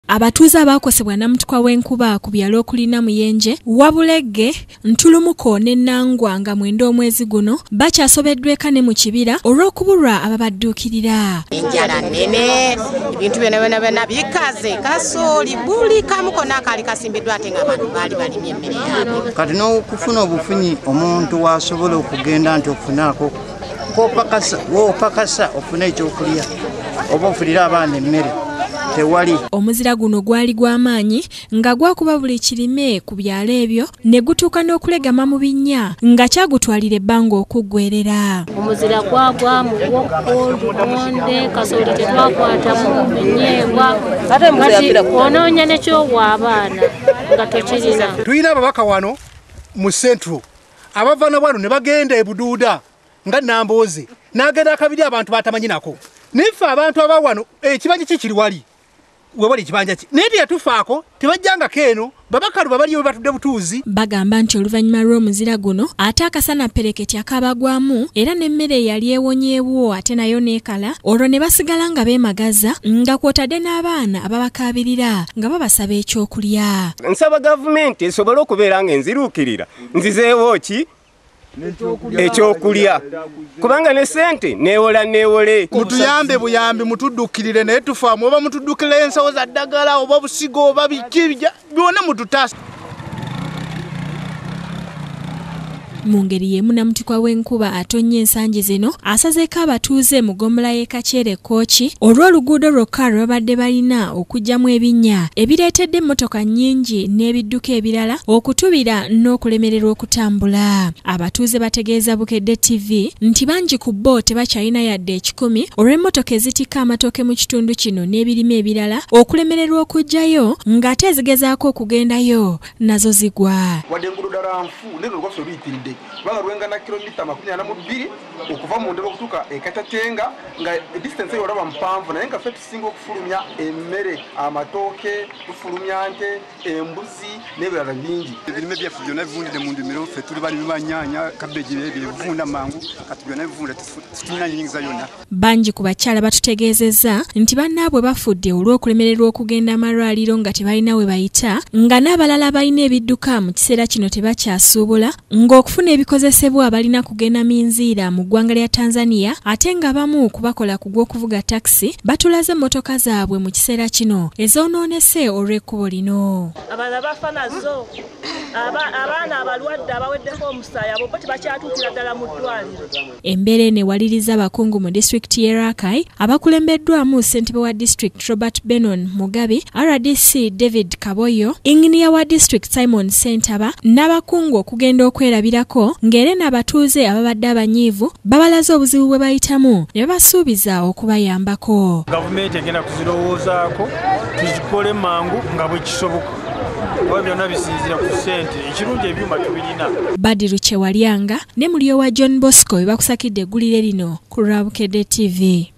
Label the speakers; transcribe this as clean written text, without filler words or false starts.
Speaker 1: Abatuuze abaakosebwa namutikwa w'enkuba ku byalo okulina Muyenje, Wabulegge, Ntulumuko ne Nangwa nga 9 omwezi guno bakyasobeddwa eka ne mu kibira olw'okubulwa ababadduukirira.
Speaker 2: Enjala nnene, ebintu byonna byonna byonna bikaze, kasooli buli kamu konna kaali kasimbiddwa ate ng'abantu baali balimye emmere yaabwe.
Speaker 3: Kati n'okufuna obufunyi omuntu w'asobola okugenda nti ofunaako kopakasa, w'opakasa ofune ekyokulya oba ofunire abaana emmere. Tewali.
Speaker 1: Omuzira guno gwali gw'amaanyi nga gwakuba buli kirime ku byalo ebyo ne gutuuka n'okulegama mu binnya nga kyagutwalira ebbanga okuggwerera.
Speaker 4: Omuzira gwagwa mu wokko, lumonde, kasooli tetwakwatamu, binyeebwa, kati onoonya ne ky'owa abaana nga tokirina.
Speaker 5: Tulina ababaka wano mu Central abava na wano ne bagenda e Buduuda nga Nambooze n'agenda akabiri abantu batamanyi nako. Naye abantu aba wano ekibanja kikiri wali wewali ekibanja ki naye teyatufaako tebajjangako eno babakalu babaliyo batudde butuuzi.
Speaker 1: Bagamba nti oluvannyuma lw'omuzira guno ate akasana ppereketya kabagwamu era n'emmere eyali ewonyeewo ate nayo n'ekala, olwo ne basigala nga beemagaza nga kw'otadde n'abaana ababakaabirira nga babasaba ekyokulya.
Speaker 6: Nsaba gavumenti esobole okubeera ng'enziruukirira nzizeewo ki ekyokulya kubanga ne sente neewola neewole.
Speaker 7: Mutuyambe buyambi mutuddukirire naye tufaamu oba mutuddukirire ensawo za ddagala oba busigo oba biki byonna mututaasa.
Speaker 1: Mu ngeri y'emu namutikwa w'enkuba atonnya ensangi zino asazeeko abatuuze mu ggombolola y'e Kakyere Kkooki olw'oluguudo lwokka lwe babadde balina okuggyamu ebinnya ebireetedde emmotoka nnyingi n'ebidduka ebirala okutubira n'okulemererwa okutambula. Abatuuze bategeeza Bukedde TV nti bangi ku bo tebakyalina yadde 1,000 olw'emmotoka ezitikka amatooke mu kitundu kino n'ebirime ebirala okulemererwa okuggyayo ng'ate ezigezaako okugendayo nazo zigwa.
Speaker 8: Wadde enguudo ddala nfu naye lwaffe luyitiridde kubanga lwengana kilomita 42 okuva mu Ndebe okutuuka e Katatenga nga distance eyo olaba mpanvu, naye nga ffe tusinga okufulumya emmere, amatooke, tufulumya nte, embuzi n'ebirala bingi.
Speaker 9: Ebirime byaffe byonna bivundidde mu ndimiro, ffe tuli balimi ba nnyaanya, kabbeji bivunda mangu, kati byonna bivunda tetulina nnyingiza yonna.
Speaker 1: Bangi ku bakyala batutegeezezza nti bannaabwe bafudde olw'okulemererwa okugenda amalwaliro nga tebalina we bayita, nga n'abalala balina ebidduka mu kiseera kino tebakyasuubula, ng'okufuna ebikozesebwa balina kugenda minziira mu ggwanga lya Tanzania, ate nga bamu ku bakola ku gw'okuvuga takisi batulaze emmotoka zaabwe mu kiseera kino ezoonoonese olw'ekkubo lino.
Speaker 10: Abalala bafa nazo, abaana abalwadde abaweddeko omusaayi abo bo tebakyatuukira ddala mu ddwaliro.
Speaker 1: Embeera eno ewaliriza abakungu mu disitulikiti y'e Rakai abakulembeddwamu ssentebe wa disitulikiti Robert Benon Mugabi, RDC David Kaboyo, inginiya wa disitulikiti Simon Ssentaba n'abakungu okugenda okwerabirako ng'era n'abatuuze ababadde abanyiivu babalaze obuzibu bwe bayitamu ne babasuubiza okubayambako.
Speaker 11: Gavumenti egenda kuzirowoozaako tuzikole mangu nga bwe kisoboka kuba byonna bisinziira ku ssente, ekirungi ebyuma tubirina.
Speaker 1: Badiru Kyewalyanga ne Mulyowa John Bosco be bakusakidde eggulire lino ku lwa Bukedde TV.